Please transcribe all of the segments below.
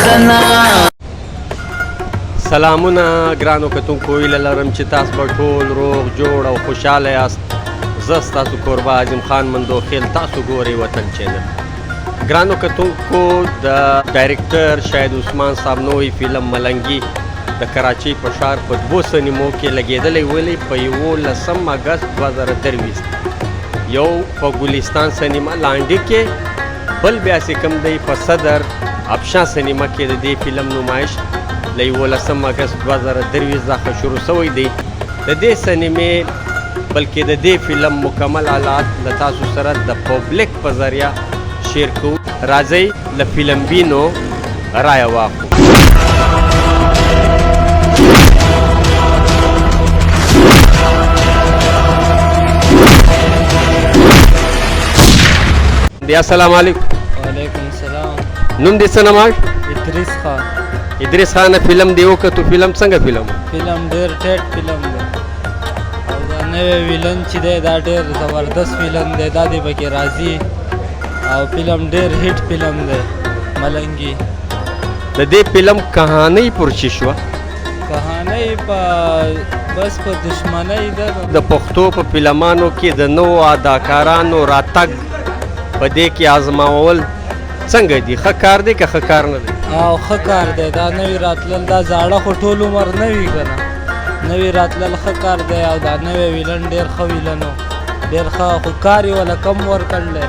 وطنه. سلامونه ګرانو کتونکو، هیله لرم چې تاسو به ټول روغ جوړ او خوشحاله یاست. زه ستاسو کوربه عظیم خان مندوخیل، تاسو ګورئ وطن چینل. ګرانو کتونکو، د ډایرکټر شاهد عثمان صاحب نوی فلم ملنګي د کراچۍ په ښار په دوو سینمو کې لګېدلی ولې په 11 اګست 2023، یو په ګلستان سینما لانډي کې، بل بیا چې کوم دی په صدر ابشا سینما کې د دې فلم نمایش له 11 اګست 2023 څخه شروع شوی دی. د دې سینمې بلکې د دې فلم مکمل حالات له تاسو سره د پبلک په ذریعه شیر کوو. راځئ له فلم بینو رایه واخلو. دی السلام علیکم. وعلیکم السلام. نوم دې څه نوم؟ ادریس خان. ادریس خان، فلم دی وکتو، فلم څنګه فلم؟ فلم ډیر ټیټ فلم دی او دا نوی ویلن چې دی دا ډیر زبردست فلم دی، دا دی پکې راځي او فلم ډیر هیټ فلم دی ملنګي. د دې فلم کهانۍ پر څه شوه؟ کهانۍ په بس په دشمنۍ ده. د پښتو په فلمانو کې د نوو اداکارانو راتګ په دې کې ازماول څنګه دي؟ ښه کار دی که ښه کار نه دی؟ او ښه کار دی، دا نوي راتلل، دا زاړه خو ټول عمر نه وي که نه، نوي راتلل ښه کار دی او دا نوی ویلن ډېر ښه ویلن و، ډېر ښه، خو کار یې وله کم ورکړلی،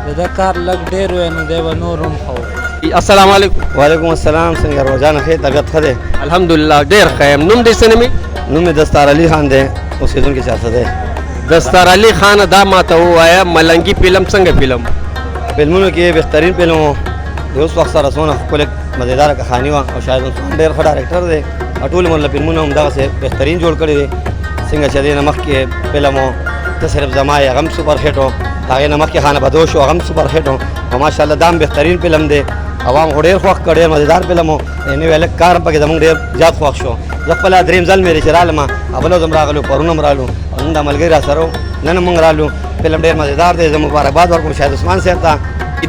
د ده کار لږ ډېر وی نو دی به نور هم ښه و. السلام علیکم. وعلیکم السلام. څنګه روزانه ښه؟ طبیعت ښه دی؟ الحمدلله ډېر ښه یم. نوم دې څه نومې؟ نوم مې دستار علي خان دی، اوسېدونکی چارسده دی. دستار علي خان، دا ماته ووایه ملنګي فلم څنګه فلم؟ فلمونو کې بهترین فلم و، د اوس وخت سره څونه ښکلې مزیداره کهاني وه او شاهد عثمان ډېر ښه ډایرکټر دی او ټول عمر له فلمونه هم دغسې بهترین جوړ کړي دي. څنګه چې دې نه مخکې فلم و ته صرف زما یې، هغه هم سوپر هیټ و، د هغې نه مخکې خانه بدوش و، هغه هم سوپر هیټ و او ماشاءالله دا هم بهترین فلم دی. عوام خو ډېر خوښ کړ، ډېر مزیدار فلم و. نوی هلک کار هم پکې زموږ ډېر زیات خوښ شو. زه خپله دریم ځل مې دی چې رالم، اول ورځ هم راغلو، پرون هم رالو او نن دا ملګري را سره و، نن هم موږ رالو. فلم ډېر مزیدار دی، زه مبارکباد ورکوم شاهد عثمان صاحب ته.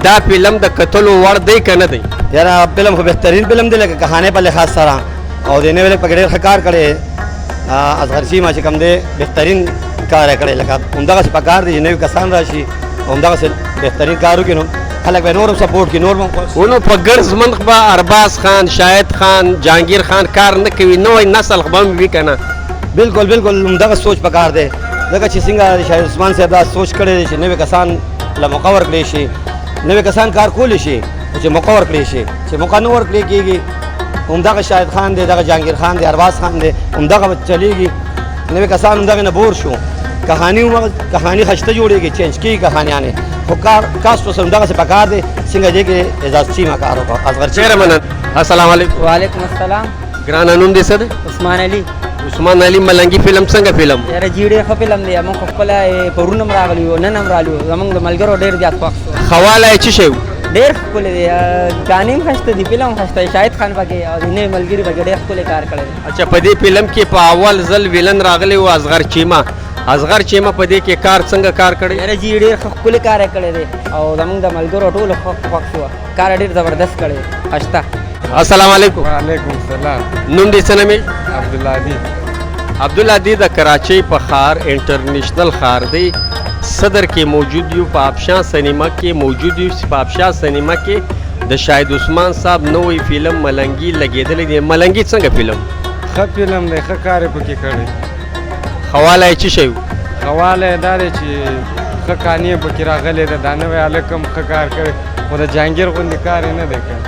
دا فلم د کتلو وړ دی که نه دی؟ یاره فلم خو بهترین فلم دی، لکه کهانې په لحاظ سره او د نوي هلک پکې ډېر ښه کار کړی. اصغر چیمه چې کوم دی بهترین کار یې کړی، لکه همدغسې په کار دی چې نوي کسان راشي او همدغسې بهترین کار وکړي نو خلک به نور هم سپورټ کړي، نور به هم خوښ شي. ونو په ګرځ منخ به ارباز خان، شاهد خان، جهانګیر خان کار نه کوي، نوی نسل خو به هم وي که نه؟ بالکل بالکل، همدغه سوچ په کار دی، ځکه چې څنګه شاهد عثمان صاحب دا سوچ کړی دی چې نوي کسان له موقع ورکړی شي، نوي کسان کار کولی شي خو چې موقع ورکړی شي، چې موقع نه ورکړی کېږي همدغه شاهد خان دی، دغه جهانګیر خان دی، ارباز خان دی، همدغه به چلېږي. نوي کسان همدغه نه بور شو، کهاني هم کهاني خشته جوړېږي، چینج کېږي کهانیانې، خو کار کاست اوس همدغسې په کار دی څنګه دې کې اعزاز چیمه کار وکړ اصغر چیمه. ډېره مننه. السلام علیکم. وعلیکم السلام. ګرانه نوم دې څه دی؟ عثمان علي. عثمان علي، ملنګي فلم څنګه فلم؟ یاره جی ډېر ښه فلم دی، موږ خو خپله پرون هم راغلي یو، نن هم رالو، زموږ د ملګرو ډېر زیات خوښ شو. ښه والی یې څه شی و؟ ډېر ښکلی دی، ګانې هم ښایسته دي، فلم هم ښایسته دی، شاهد خان پکې او د نوي ملګري پکې ډېر ښکلی کار کړی دی. اچھا، په دې فلم کې په اول ځل ویلن راغلی و اصغر چیمه، اصغر چیمه په دې کې کار څنګه کار کړی؟ یاره جی ډېر ښه ښکلی کار یې کړی دی او زموږ د ملګرو ټولو خوښ شو، کار یې ډېر زبردست کړی دی، ښایسته. السلام علیکم. وعلیکم السلام. نوم دې څه نومې؟ عبدالهادي. عبدالهادي، د کراچۍ په ښار انټرنیشنل ښار دی صدر کې موجود یو، په ابشا سینما کې موجود یو چې په ابشا سینما کې د شاهد عثمان صاحب نوی فلم ملنګي لګېدلی دی. ملنګي څنګه فلم؟ ښه فلم دی، ښه کار یې پکې کړی. ښه والی یې څه شی و؟ ښه والی یې دا دی چې ښه کانې پکې راغلې ده، دا نوی هلک هم ښه کار کوي، خو د جهانګیر غوندې کار یې نه دی کړی.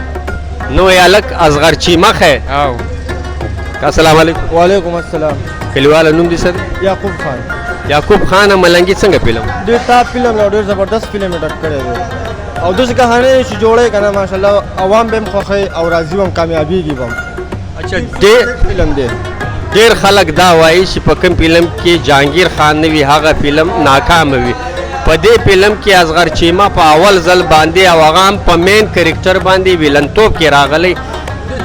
نوی هلک اصغر چیمه ښی. او السلام علیکم. وعلیکم السلام. کلیواله نوم دې څه دی؟ یعقوب خان. یعقوب خان، ملنګي څنګه فلم؟ ډېر ټاپ فلم دی، ډېر زبردست فلم یې ډک کړی دی او داسې کهانۍ چې جوړوي که نه ماشاءالله عوام به هم خوښوي او راضي به هم، کامیابېږي به هم. اچھا، ډېر فلم دی. ډېر خلک دا وایي چې په کوم فلم کې جهانګیر خان نه وي هغه فلم ناکام وي. په دې فلم کې اصغر چیمه په اول ځل باندې او هغه هم په مین کرکټر باندې ویلنتوب کې راغلی،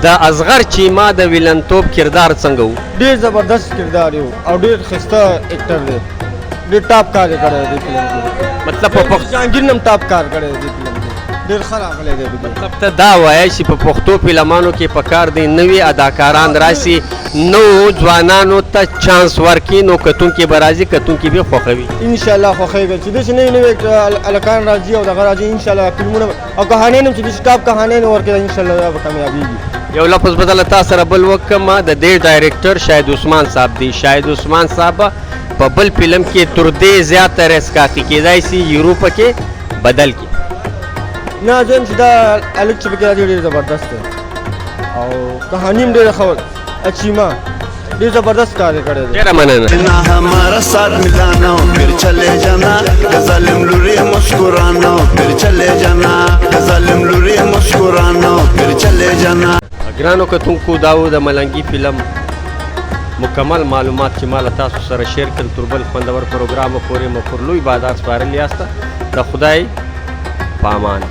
د اصغر چیمه د ویلنتوب کردار څنګه و؟ ډېر زبردست کردار یو او ډېر ښایسته اکټر دی، ډېر ټاپ کار یې کړی دی فلم کې. مطلب په پښتو جهانګیر نه هم ټاپ کار کړی دی فلم کې. ډېر ښه راغلی دی پکې. مطلب ته دا وایې چې په پښتو فلمانو کې په کار دی نوي اداکاران راشي، نوو ځوانانو ته چانس ورکړي، نو کتونکي به راځي، کتونکي به خوښوي. ان شاء الله خوښوي به، چې داسې نوي نوي هلکان راځي او دغه راځي، ان شاء الله فلمونه او کهانۍ هم چې داسې ټاپ کهانۍ نه ورکړي، ان شاء الله دا به کامیابېږي. یو لفظ به زه له تا سره بل وکړم. د دې ډایرکټر شاهد عثمان صاحب دی. شاهد عثمان صاحب په بل فلم کې تر دې زیاته ریسک اخلي، کېدای شي هیرو پکې بدل کړي. نه، زه وایم چې دا هلک چې پکې راځي ډېر زبردست دی او کهاني هم ډېره ښه وه. اچیما ډېر زبردست کار یې کړی دی. ډېره مننه. ना हमारा साथ मिलाना फिर चले जाना जालिम लुरी मुस्कुराना फिर चले जाना जालिम लुरी मुस्कुराना फिर चले जाना. ګرانو کتونکو، دا و د ملنګي فلم مکمل معلومات چې ما له تاسو سره شیر کړل. تر بل خوندور پروګرام پورې مو پر لوی بازار سپارلي یاست. د خدای په امان.